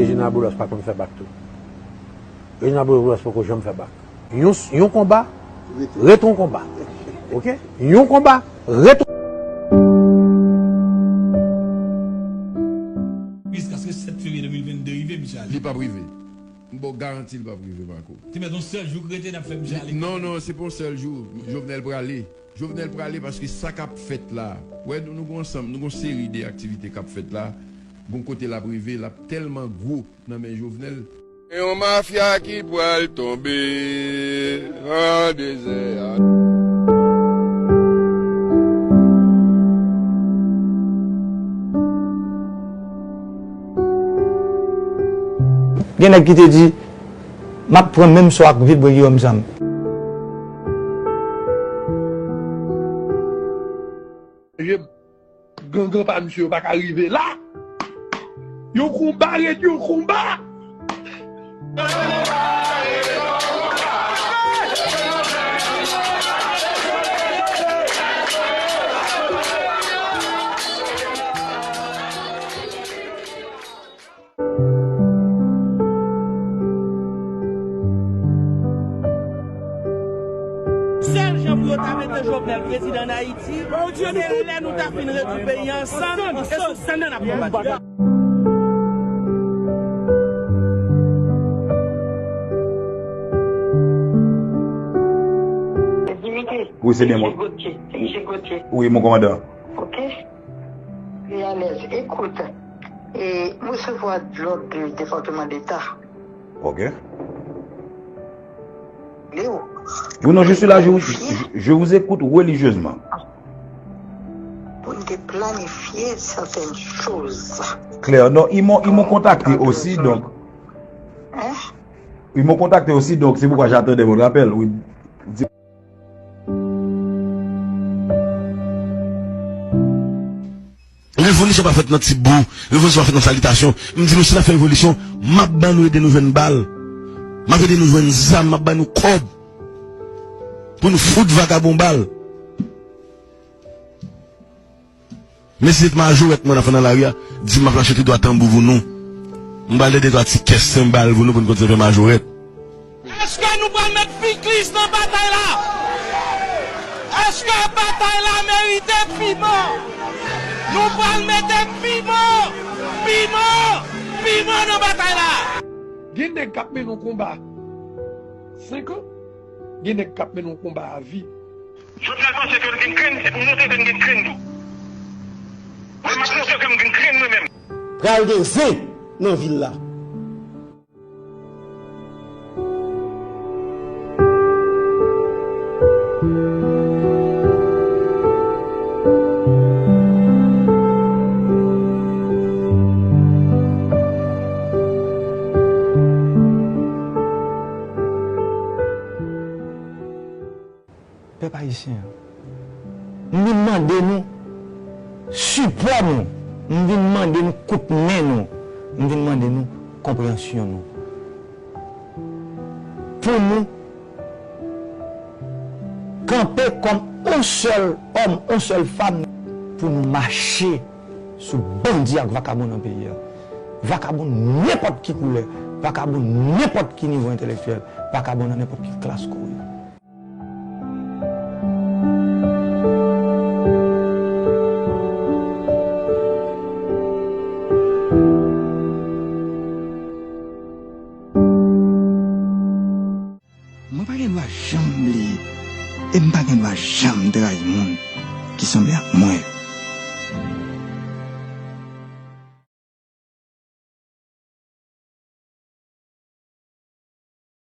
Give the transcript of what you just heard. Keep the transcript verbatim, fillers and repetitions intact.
Reginald Boulos pa konn fè bak tou. Reginald Boulos poko janm fè bak. Yon, yon konba, ret yon konba. Ok? Yon konba, ret yon Jiskaske sèt fevriye de mil vennde rive, misye ale. Li p ap rive. M ba w garanti li p ap rive, Marco. Te mèt yon sèl jou k rete, n ap fè misye ale. Non, non, se pa yon sèl jou. Jovenel prale. Jovenel prale paske sa k ap fèt la. Wè, nou, nou gon ansanm, nou gon seri de aktivite k ap fèt la. Gon kote l ap rive, l ap tèlman gwo nan men Jovenel. Yon mafya ki pral tonbe nan dezè a. Gen nèg ki te di, "M ap pran menm sò ak vilbren Guillaume Sam." Gangan pa misye yo pa ka rive la. Yon konba ret yon konba. Sèl jan pou yo ta mete Jovenel prezidan an Ayiti, se lè nou ta fin rezoud peyi a ansanm, e sou sèn nan n ap konbat. Dimitri, wi, se byen mwen. Wi, mon kòmandan. Ok. Li alèz. Ekout, e, m resevwa lòd de Depatman Deta. Ok. Léo, oui, non, je suis là, je vous, je, je vous écoute religieusement. Pou n te planifye sètèn choz. Claire, non, ils m'ont, ils m'ont contacté aussi, donc. Hein? Ils m'ont contacté aussi, donc c'est pourquoi j'attendais votre appel, oui. Revolisyon pa fèt nan ti bo, revolisyon pa fèt nan salitasyon. M di nou, si n ap fè revolisyon, m ap ban nou ede nou jwenn bal. M ap ede nou jwenn zam, m ap ban nou kòb. Pou nou fout vagabon bal. Men si se t majorèt mwen nan fè nan lari a, di m ap lache tout dwa tanbou pou nou. M pral de twa ti kès senbal pou nou, pou nou kontinye fè majorèt. Èske nou pral met piklis nan batay la? Èske batay la merite piman? Nou pral mete piman, piman, piman nan batay la. Gen nèg k ap mennen yon konba senk an, gen nèg k ap mennen yon konba avi. Jovenel panse ke l gen grenn, e pou montre ke l gen grenn tou. Mwen, m ap montre ke m gen grenn mwen menm. Pral gen zen nan vil la. Pèp ayisyen an, m vin mande nou sipò nou, m vin mande nou kout men nou, m vin mande nou konpreyansyon nou. Pou nou kanpe kòm yon sèl òm, yon sèl fanm, pou nou mache sou bandi ak vakabon nan peyi a. Vakabon nenpòt ki koulè, vakabon nenpòt ki nivo entèlektyèl, vakabon nan nenpòt ki klas ke w ye. Mwen pa gen dwa janm bliye, e m pa gen dwa janm trayi moun ki sanble ak mwen.